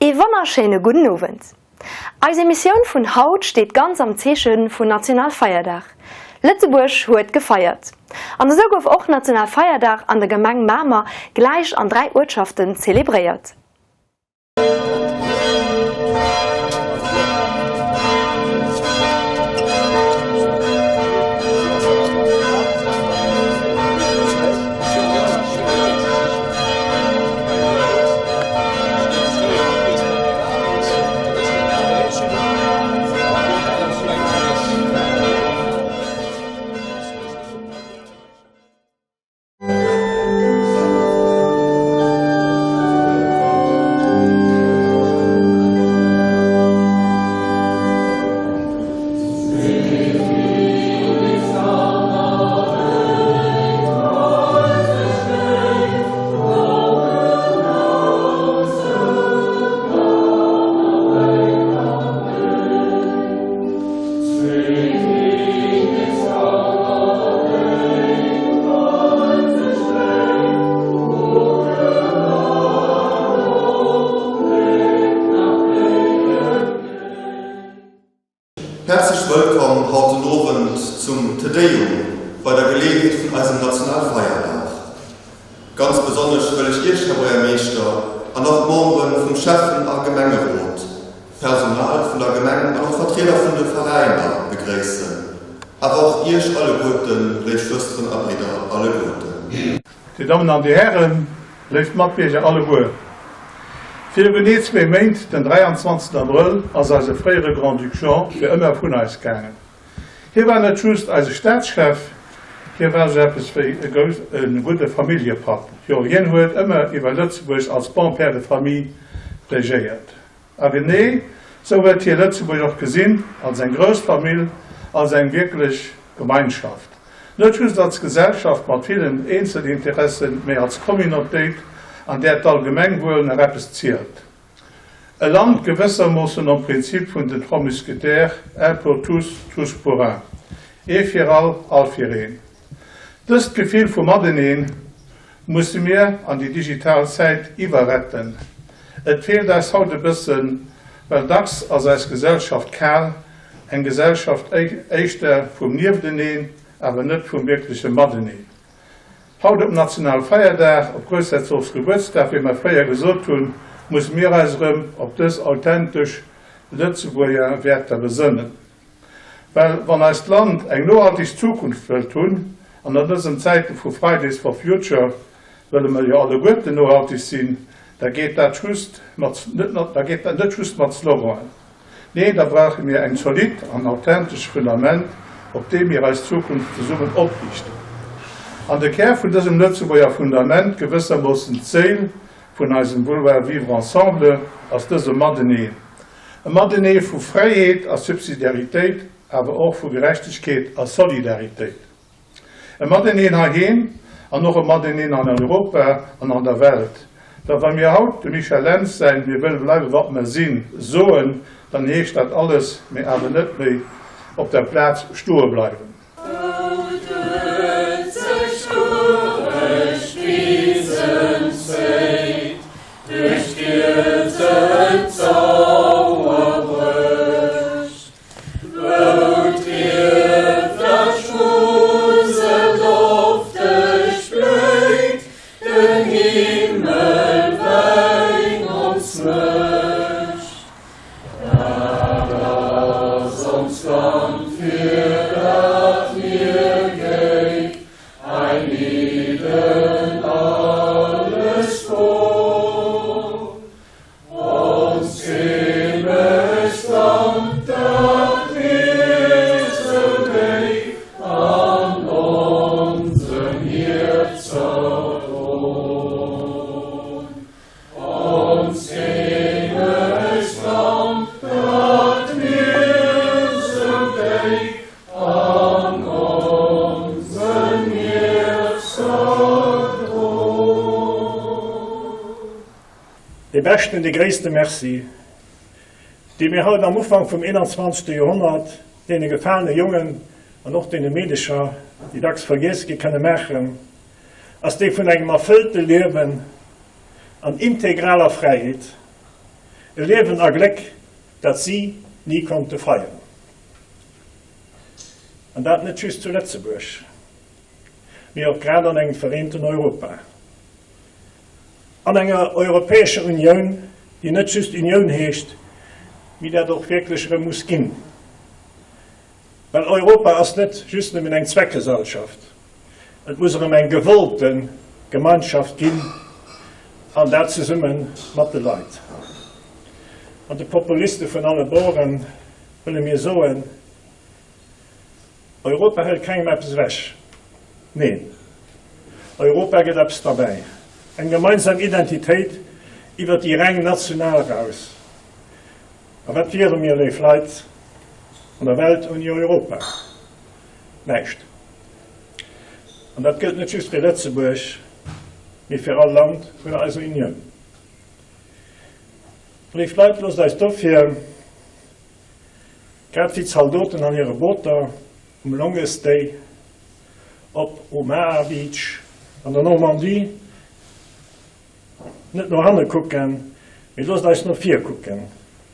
Ee wonnerschéine gudden Owend. Eis Emissioun vun haut steet ganz am Zeeche vun Nationalfeierdag. Lëtzebuerg huet gefeiert. An esou gouf och Nationalfeierdag an der Gemeng Mamer gläich an 3 Uertschaften zelebréiert. Häerzlech wëllkomm haut den Owend zum Te Deum bei der Geleeënheet vun eisem Nationalfeierdag. Ganz besonnesch wëll ech Iech, Här Buergermeeschter, an och d'Memberen vum Schäffen a Gemengerot, d'Personal vun der Gemeng an och d'Vertrieder vun de Veräiner begréissen, awer och Iech alleguerten, léif Schwësteren a Bridder alleguerten. Dir Dammen an Dir Hären, léif Matbierger alleguer, Viru genee zwee Méint, den 23 Abrëll, ass eise fréiere Grand-Duc Jean fir ëmmer vun eis gaangen. Hie war net just eise Staatschef, hie war esou eppes wéi e gudde Familljepapp. Jo, hien huet ëmmer iwwer Lëtzebuerg als bon père de famille regéiert. A genee sou huet hie Lëtzebuerg och gesinn, als eng grouss Famill, als eng wierklech Gemeinschaft. Net just als Gesellschaft mat villen Eenzelinteressen, mee als Communautéit, an där d'Allgemengwuel nach eppes zielt. E Land gewëssermoossen nom Prinzip vun den Trois Mousquetaires, un pour tous, tous pour un. Ee fir all, all fir een. Dëst Gefill vu Mateneen musse mir an déi digital Zäit iwwerretten. Et feelt eis haut e bëssen, well dacks ass eis Gesellschaft kal, eng Gesellschaft éischter vum Niefteneen, awer net vum wierkleche Mateneen. Haut op Nationalfeierdag, op Groussherzogs Gebuertsdag, wéi mer fréier gesot hunn, musse mir eis erëm op dës authentesch Lëtzebuerger Wäerter besënnen. Well wann eist Land eng nohaltig Zukunft wëllt hunn, an an dësen Zäite vu Fridays for Future wëlle mer jo alleguerten nohaltig sinn, da geet dat just mat da geet dat net just mat Sloganen. Nee, da brauche mir eng zolidd an authentesch Fundament, op deem mir eis Zukunft zesummen opriichten. An de Kär vun dësem Lëtzebuerger Fundament, gewëssermoossen d'Séil vun eisem Vouloir vivre ensemble, ass dëse Mateneen. E Matenee vu Fräiheet a Subsidiaritéit, awer och vu Gerechtegkeet a Solidaritéit. E Mateneen heiheem an och e Mateneen an Europa an an der Welt. Well wa mir haut dem Michel Lentz säin Mir wëlle bleiwe wat mer sinn soen, dann heescht dat alles, mee awer net méi op der Plaz stoe bleiwen. Dee beschten, dee gréisste Merci, dee mir haut am Ufank vum 21. Joerhonnert deene gefalene Jongen an och deene Meedecher, déi dacks vergiess gi, kënne maachen, ass dee vun engem erfëllte Liewen an integraler Fräiheet. E Liewen a Gléck, dat si ni konnte feieren. An dat net just zu Lëtzebuerg, mee och grad an engem vereenten Europa. An enger Europäescher Unioun, déi net just Unioun heescht, mee dat och wierklech erëm muss ginn. Well Europa ass net just nëmmen eng Zweckgesellschaft, et muss erëm eng gewollte Gemeinschaft ginn, an dat zesumme mat de Leit. An de Populiste vun alle Bore wëlle mir soen, Europa hëlt kengem eppes ewech. Neen, Europa gëtt eppes derbäi, eng gemeinsam Identitéit iwwer déi reng national eraus. A wat wiere mir, léif Leit, an der Welt ouni Europa? Näischt. An dat gëllt net just fir Lëtzebuerg, mee fir all Land vun eiser Unioun. Léif Leit, loosst eis dofir, grad wéi d'Zaldoten an hire Booter um Longest Day op Omaha Beach an der Normandie, net no hanne kucken, mee loosst eis no vir kucken.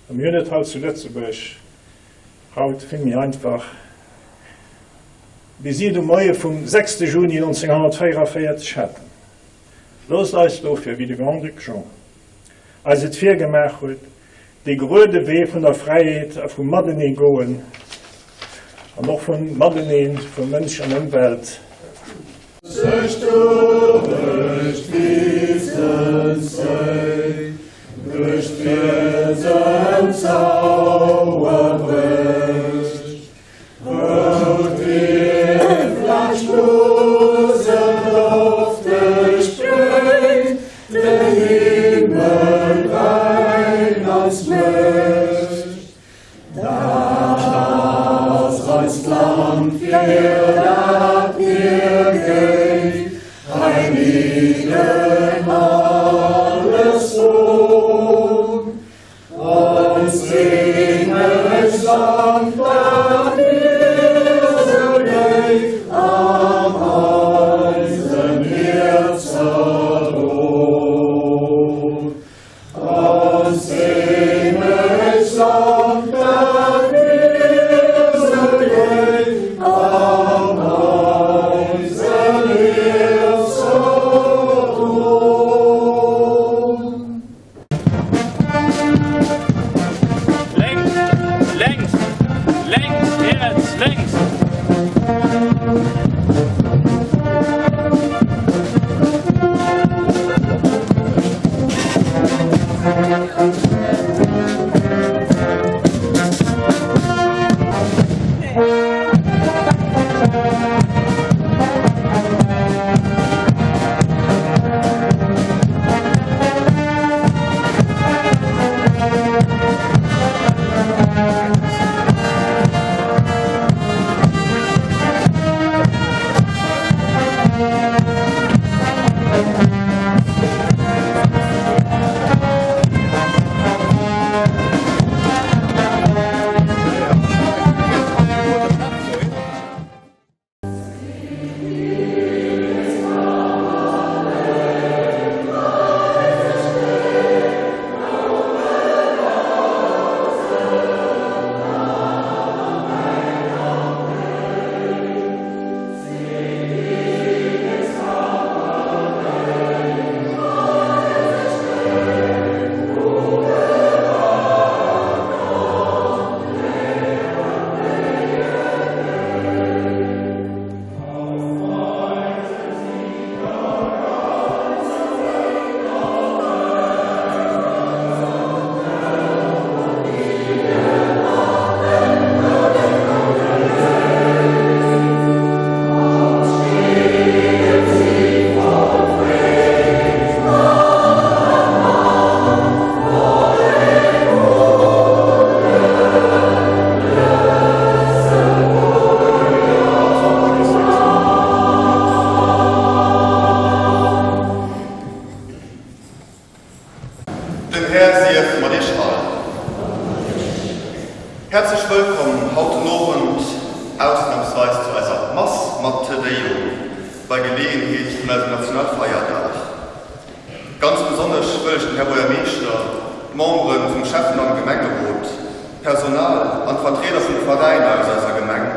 A mir hunn et haut zu Lëtzebuerg haut vill méi einfach, wéi si et um Moie vum sechste Juni 1944 haten. Loosst eis dofir, wéi de Grand-Duc Jean eis et virgemaach huet, dee geruede Wee vun der Fräiheet a vum Matenee goen an och vum Matenee vu Mënsch an Ëmwelt. Sech duerch d'Wisen zéit, duerch d'Fielsen d'Sauer brécht, wou d'Wieflaanscht d'Musel dofteg bléit, den Himmel rein eis mécht. Dat ass eist Land, fir dat mir géif heimidden alles don. Eist Heemechtsland, dat mir sou léif an eisem Hierze droen. Eist Heemechtsland, dat mir sou léif an eisem Hierze droen. Lénks, lénks, lénks, riets, lénks! Den Här sief mat iech all. Häerzlech wëllkomm haut den Owend ausnamsweis zu eiser Mass mat Te Deum bei Geleeënheet vun eisem Nationalfeierdag. Ganz besonnesch wëll ech dem Här Buergermeeschter. D'Membere vum Schäffen an Gemengerot, d'Personal an d'Vertrieder vun de Veräiner aus eiser Gemeng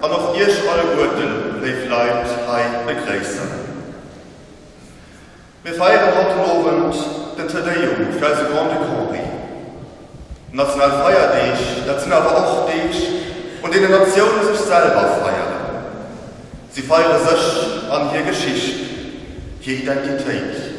an och Iech alleguerten, léif Leit, hei begréissen. Mir feieren haut den Owend den Te Deum fir eise Grand-Duc Henri. National Feierdeeg, dat sinn awer och Deeg, un deenen Natioune sech selwer feieren. Si feiere sech an hir Geschicht, hir Identitéit.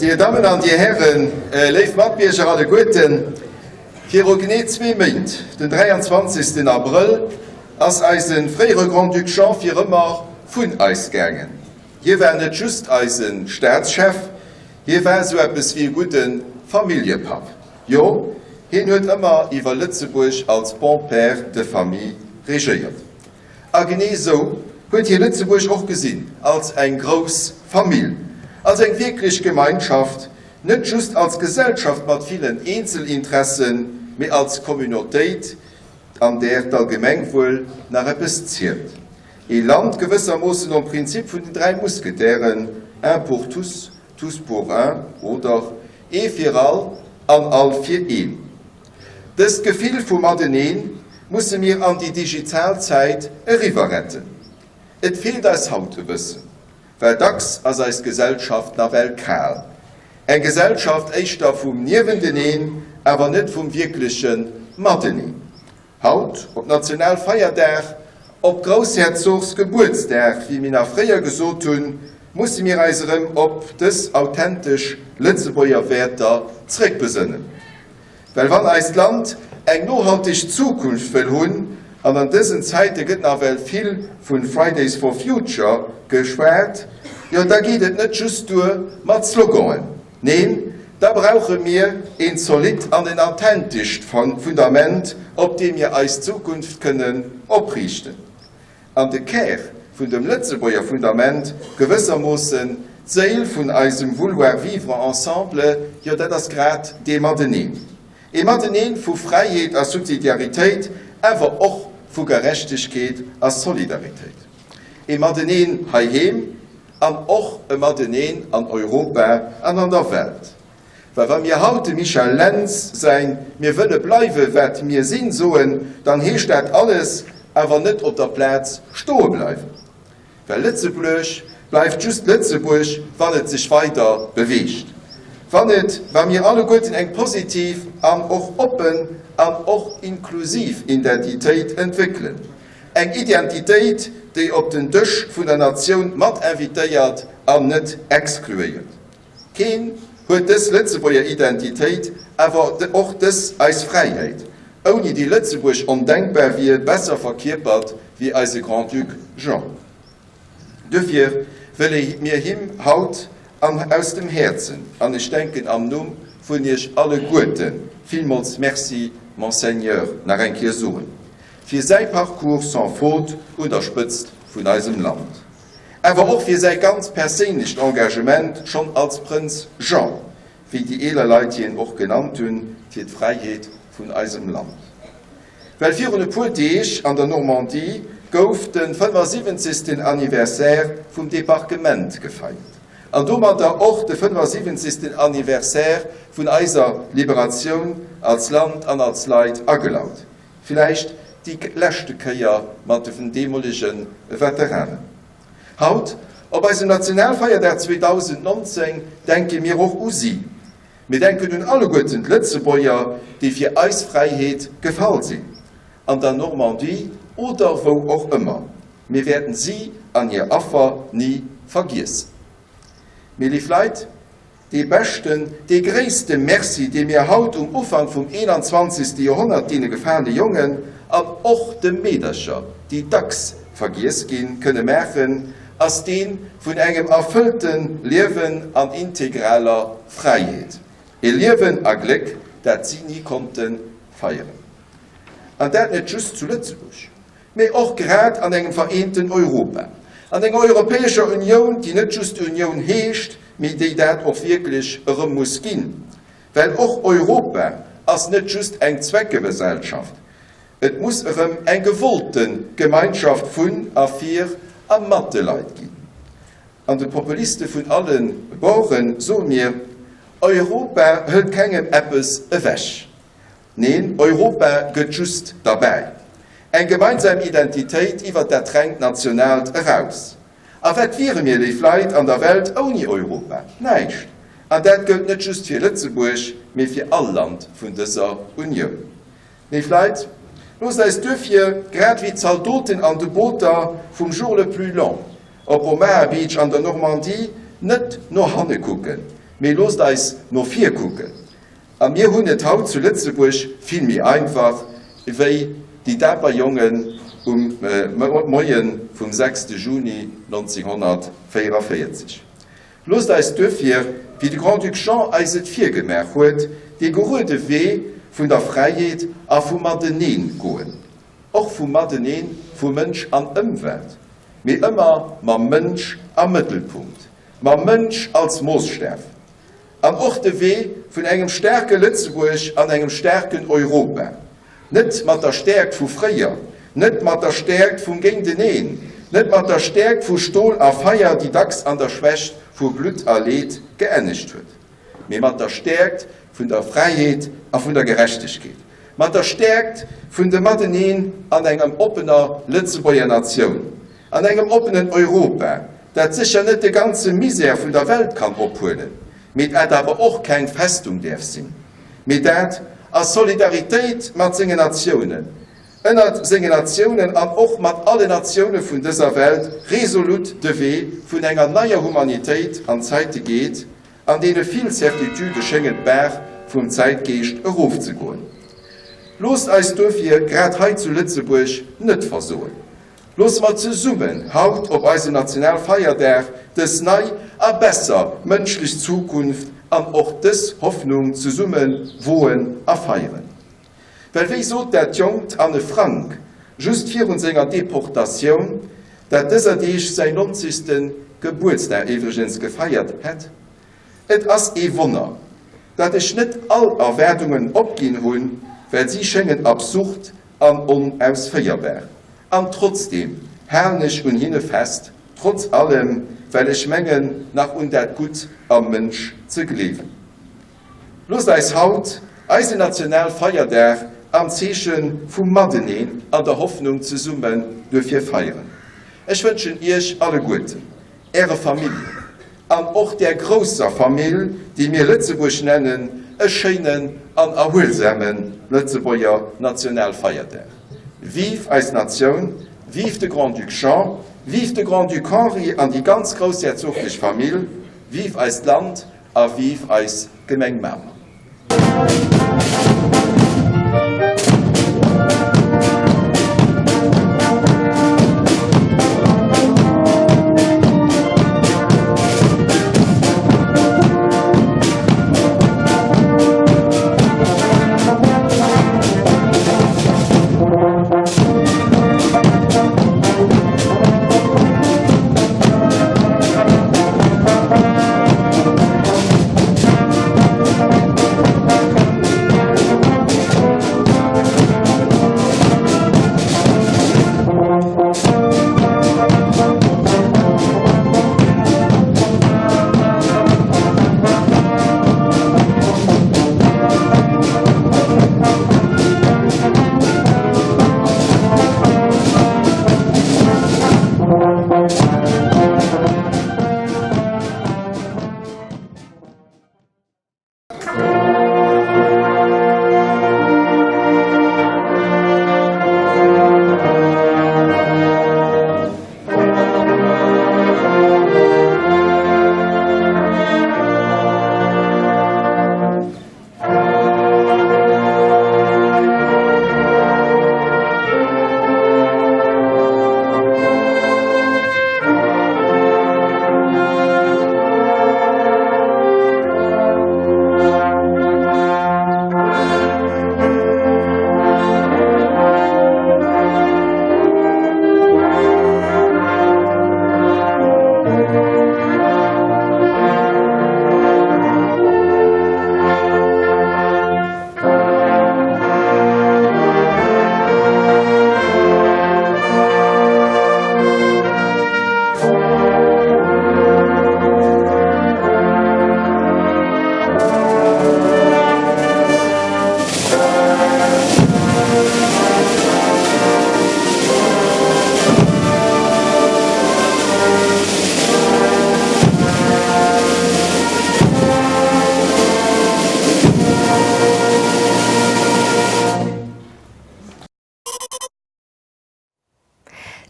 Dir Dammen an Dir Hären, léif Matbierger alleguerten, viru genee zwee Méint, den 23. Abrëll, ass eise fréiere Grand-Duc Jean fir ëmmer vun eis gaangen. Hie war net just eise Staatschef, hie war esou eppes wéi e gudde Familljepapp. Jo, hien huet ëmmer iwwer Lëtzebuerg als bon père de famille. Regéiert. A genee esou huet hie Lëtzebuerg och gesinn, als eng grouss Famill, als eng wierklech Gemeinschaft, net just als Gesellschaft mat villen Eenzelinteressen, mee als Communautéit, an där d'Allgemengwuel nach eppes zielt. Ee Land gewëssermoossen nom Prinzip vun den 3 Musketären, un pour tous, tous pour un oder ee fir all an all fir een. Dëst Gefill vu Mateneen musse mir an déi digital Zäit eriwwer retten. Et feelt eis haut e bëssen, well dacks ass eis Gesellschaft nawell kal. Eng Gesellschaft éischter vum Niewenteneen, awer net vum wierkleche Mateneen. Haut, op Nationalfeierdag, op Groussherzogsgebuertsdag, wéi mir nach fréier gesot hunn, musse mir eis erëm op dës authentesch Lëtzebuerger Wäerter zréckbesënnen. Well wann eist Land eng nohalteg Zukunft wëll hunn, an an dësen Zäite gëtt nawell vill vu Fridays for Future geschwat, jo da geet et net just duer mat Sloganen. Neen, da brauche mir een zolidd an en authentescht Fundament, op deem mir eis Zukunft kënnen opriichten. An de Kär vun dem Lëtzebuerger Fundament, gewëssermoossen d'Séil vun eisem Vouloir vivre ensemble, jo dat ass grad dee Mateneen. Ee Mateneen vu Fräiheet a Subsidiaritéit, awer och vu Gerechtegkeet a Solidaritéit. Ee Mateneen heiheem, An och e Mateneen an Europa an an der Welt. Well wa mir haut dem Michel Lentz säin Mir wëlle bleiwe wat mir sinn soen, dann heescht dat alles awer net op der Plaz stoe bleiwen. Well Lëtzebuerg bleift just Lëtzebuerg, wann et sech weider beweegt. Wann et, wa mir alleguerten eng positiv an och oppen an och inklusiv Identitéit entwéckelen. Eng Identitéit, déi op den Dësch vun der Natioun mat invitéiert an net exkluéiert. Keen huet dës Lëtzebuerger Identitéit, awer och dës eis Fräiheet, ouni déi Lëtzebuerg ondenkbar wier, besser verkierpert wéi eise Grand-Duc Jean. Duerfir wëlle mir him haut an aus dem Häerzen, an ech denken am Numm vun Iech alleguerten, villmools Merci, Monseigneur, nach eng Kéier soen. Fir säi Parcours sans faute un der Spëtzt vun eisem Land, awer och fir säi ganz perséinlecht Engagement schonn als Prënz Jean, wéi déi eeler Leit hien och genannt hunn, fir d'Fräiheet vun eisem Land. Well virun e puer Deeg an der Normandie gouf de 75. Anniversaire vum Debarquement gefeiert an domadder och de 75. Anniversaire vun eiser Liberatioun als Land an als Leit agelaut. Villäicht déi leschte Kéier mat den deemolege Veteranen. Haut, op eisem Nationalfeierdag 2019, denke mir och u si. Mir denken un alleguerten d'Lëtzebuerger, déi fir eis Fräiheet gefall sinn, an der Normandie oder wou och ëmmer. Mir wäerten si an hir Affer ni vergiessen. Mee léif Leit, Dee beschten, dee gréisste Merci, dee mir haut um Ufank vum 21. Joerhonnert deene gefalene Jongen an och de Meedercher, déi dacks vergiess ginn, kënne maachen, ass dee vun engem erfëllte Liewen an integraler Fräiheet. E Liewen a Gléck, dat si ni konnte feieren. An dat net just zu Lëtzebuerg. Mee och grad an engem vereenten Europa, an enger Europäescher Unioun, déi net just Unioun heescht, mee déi dat och wierklech erëm muss ginn. Well och Europa ass net just eng Zweckegesellschaft, et muss erëm eng gewollte Gemeinschaft vun a fir a mat de Leit ginn. An de Populiste vun alle Borden soe mir, Europa hëlt kengem eppes ewech. Neen, Europa gëtt just derbäi. Eng gemeinsam Identitéit iwwert dat rengt Nationaalt eraus. A wat wiere mir, léif Leit, an der Welt ouni Europa? Näischt! An dat gëllt net just fir Lëtzebuerg, mee fir all Land vun dëser Unioun. Léif Leit, loosst eis duerfir, grad wéi d'Zaldoten an de Booter vum Jour le plus long op Omaha Beach an der Normandie, net no hanne kucken, mee loosst eis no vir kucken. A mir hunn et haut zu Lëtzebuerg vill méi einfach wéi déi daper Jongen um Moie vum 6 Juni 1944. Loosst eis duerfir, wéi de Grand-Duc Jean eis et virgemaach huet, dee geruede Wee vun der Fräiheet a vum Mateneen goen. och vum Mateneen vu Mënsch an Ëmwelt, mee ëmmer mam Mënsch am Mëttelpunkt, mam Mënsch als Moosstaf, an och de Wee vun engem staarke Lëtzebuerg an engem staarken Europa, net mat der Stäerkt vu fréier, net mat der Stäerkt vum Géinteneen, net mat der Stäerkt vu Stol a Feier, déi dacks an der Schwächt vu Blutt a Leed geennegt huet, mee mat der Stäerkt vun der Fräiheet a vun der Gerechtegkeet, mat der Stäerkt vun dem Mateneen an engem oppener Lëtzebuerger Natioun, an engem oppenen Europa, dat sécher net de ganze Misär vun der Welt kann ophuelen, mee dat awer och keng Festung däerf sinn, mee dat a Solidaritéit mat sengen Natiounen, ënnert sengen Natiounen an och mat allen Natioune vun dëser Welt resolut de Wee vun enger neier Humanitéit an Zäite geet, an deene vill Certitude schéngen d'Baach vum Zäitgeescht erofzegoen. Loosst eis duerfir grad hei zu Lëtzebuerg net versoen. Loosse mer zesummen haut op eisem Nationalfeierdag dës nei a besser mënschlech Zukunft an och dës Hoffnung zesumme woen a feieren. Well wéi sot dat jonkt Anne Frank just virun senger Deportatioun, dat dëser Deeg säin nonzegste Gebuertsdag iwwregens gefeiert hätt, Et ass ee Wonner, dat ech net all Erwaardungen opginn hunn, well si schéngen absurd an onausféierbar. An trotzdeem halen ech un hinne fest, trotz allem, well ech mengen, nach un dat Gutt am Mënsch ze gleewen. Loosst eis haut eisen Nationalfeierdag am Zeeche vum Mateneen an der Hoffnung zesummen duerfir feieren. Ech wënschen Iech alleguerten, Äre Familljen an och där grousser Famill, déi mir Lëtzebuerg nennen, e schéinen an erhuelsame Lëtzebuerger Nationalfeierdag. Vive eis Natioun, vive de Grand-Duc Jean, vive de Grand-Duc Henri an déi ganz groussherzoglech Famill, vive eist Land a vive eis Gemeng Mamer.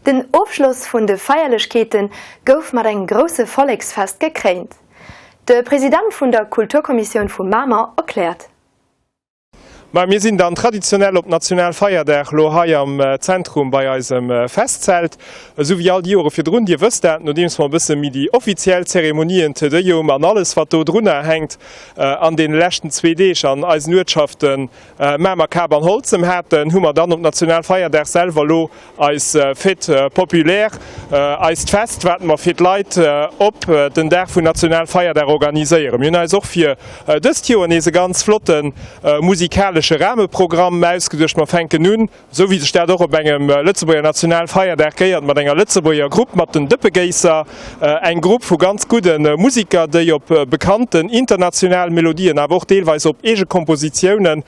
Den Ofschloss vun de Feierlechkeete gouf mat engem grousse Volleksfest gekréint. De President vun der Kulturkommissioun vu Mamer erkläert. Ma mir sinn dann traditionell op Nationalfeierdag lo hei am Zentrum bei eisem Festzelt, esou wéi all déi Jore virdrun. Dir wësst dat, nodeems mer e bësse méi déi offiziell Zeremonien, Te Deum an alles wat do drunner hänkt, an deene leschten zwee Deeg an eisen Uertschaften Mamer, Kap an Holzem haten, hu mer dann op Nationalfeierdag selwer lo Eis Fête populaire, eist Fest, wat mer fir d'Leit op den Dag vun Nationalfeierdag organiséieren. Mir hunn eis och fir dëst Joer nees e ganz flotte musikalesche Rahmeprogramm ausgeduecht. Mer fänken un, esou wéi sech dat och op engem Lëtzebuerger Nationalfeierdag géiert, mat enger Lëtzebuerger Grupp, mat den Dëppegéisser. Eng Grupp vu ganz gudde Musiker, déi op bekannten international Melodien, awer och deelweis op eege Kompositiounen,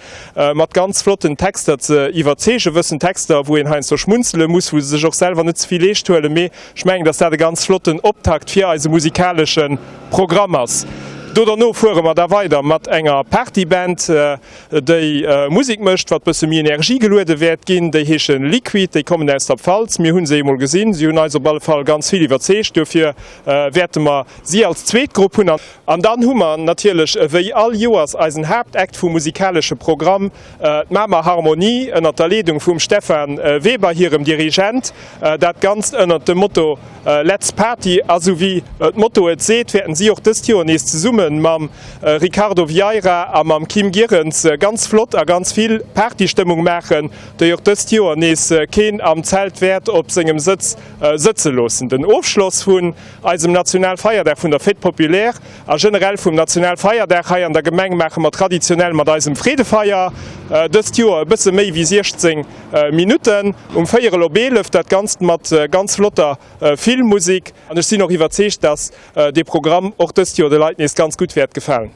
mat ganz flotten Texter ze iwwerzeege wëssen, Texter wou een heiansdo schmunzele muss, wou se sech och selwer net ze vill eescht huelen, mee ech mengen, datt dat e ganz flotten Optakt fir eise musikalesche Programm ass. Do derno fuere mer da weider mat enger Partyband, déi Musek mécht, wat bësse méi Energie geluede wäert ginn. Déi heesche Liquid, déi kommen aus der Pfalz. Mir hu se eemol gesinn, si hunn eis op alle Fall ganz vill iwwerzeegt, duerfir wäerte mer si als zweet Grupp hunn. An dann hu mer natierlech ewéi all Joers eisen Haaptact vum musikalesche Programm, d'Mamer Harmonie ënnert der Leedung vum Stefan Weber, hirem Dirigent. Dat Ganzt ënnert dem Motto Let's Party. A sou wéi d'Motto et seet, wäerten si och dëst Joer nees zesumme mam Ricardo Vieira a mam Kim Gierens ganz flott a ganz vill Partystëmmung maachen, déi och dëst Joer nees keen am Zelt wäert op sengem Sëtz sëtze loossen. Den Ofschloss vun Eisem Nationalfeierdag vun der Fête populaire a generell vum Nationalfeierdag hei an der Gemeng maache mer traditionell mat eisem Freedefeier. Dëst Joer e bësse méi wéi 16 Minutten um véierel op 11, dat Ganzt mat ganz flotter Filmmusik. An ech sinn och iwwerzeegt, dass dee Programm och dëst Joer de Leit nees ganz gutt wäert gefalen.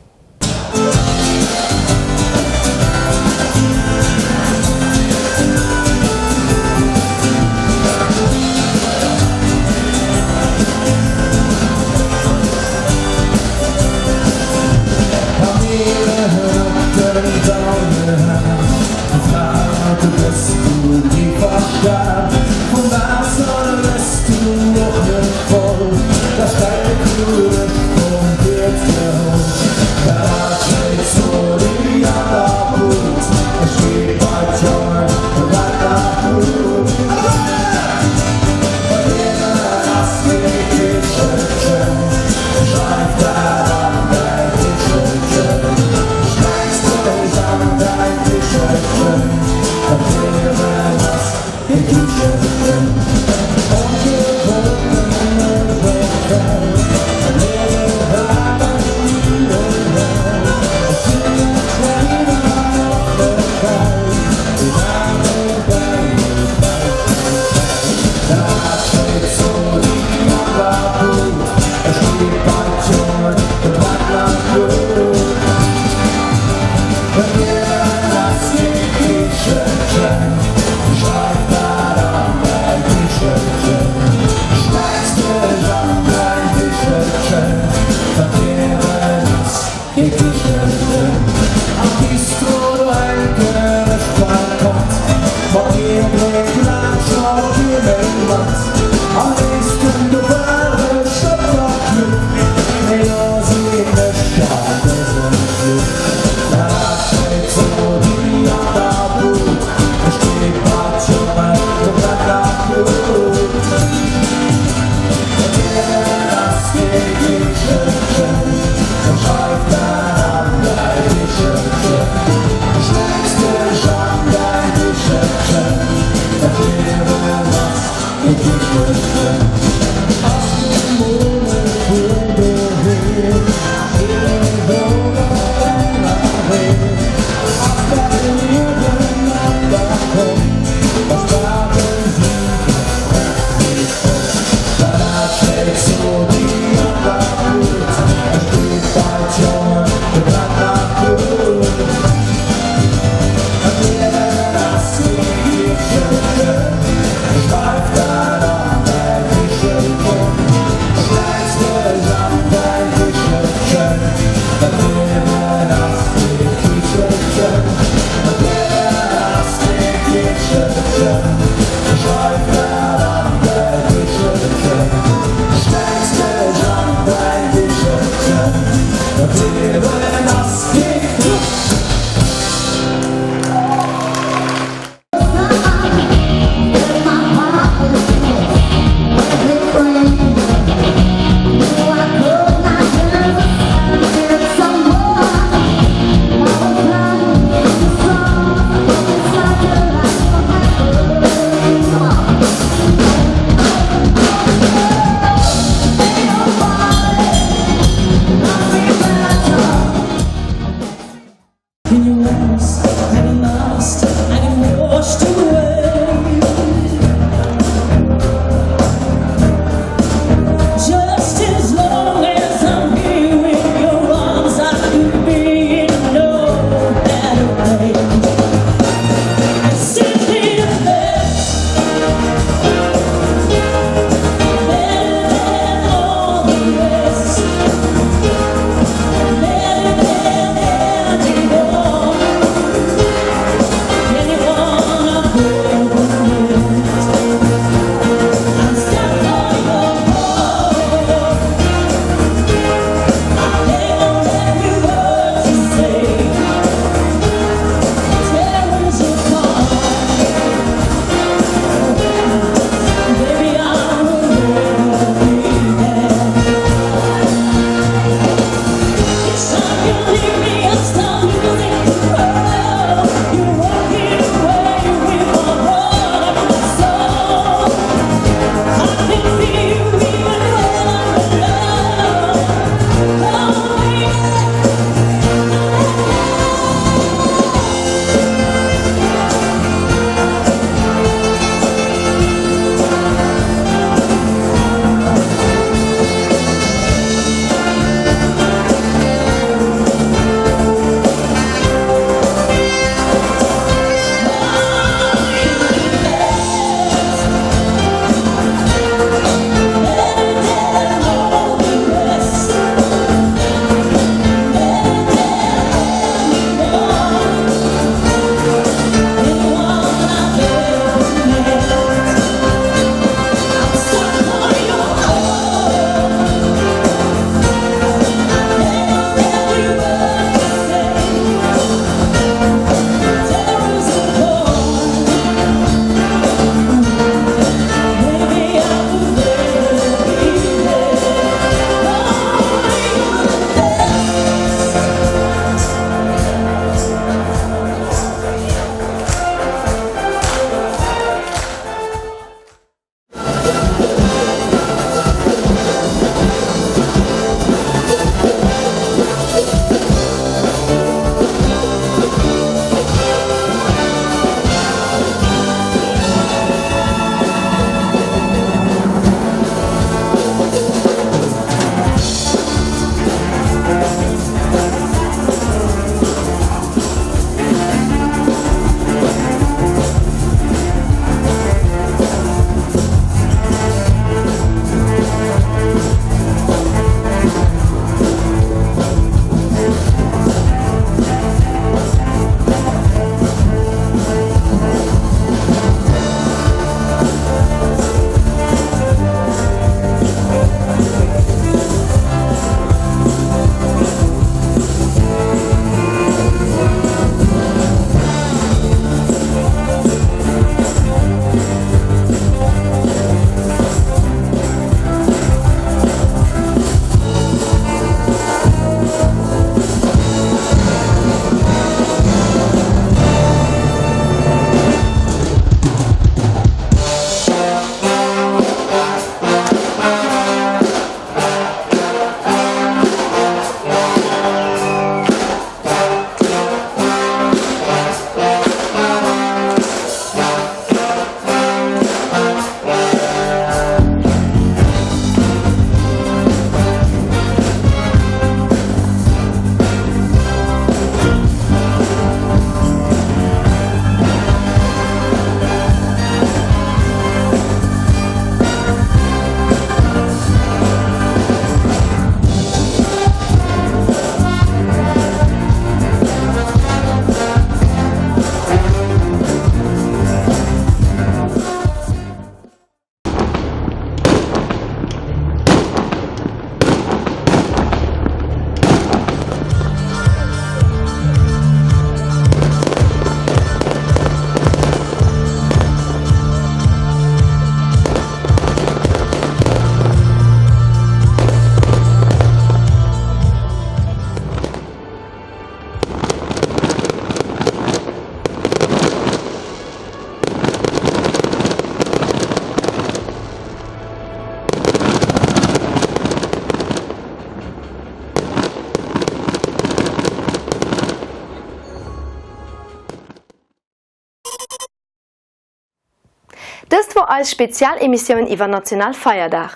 eis Spezialemissioun iwwer Nationalfeierdag.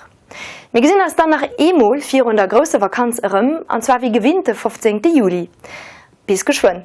Mir gesinn eis dann nach eemol virun der grousser Vakanz erëm, an zwar wéi gewinnt de 15 Juli. Bis geschwënn!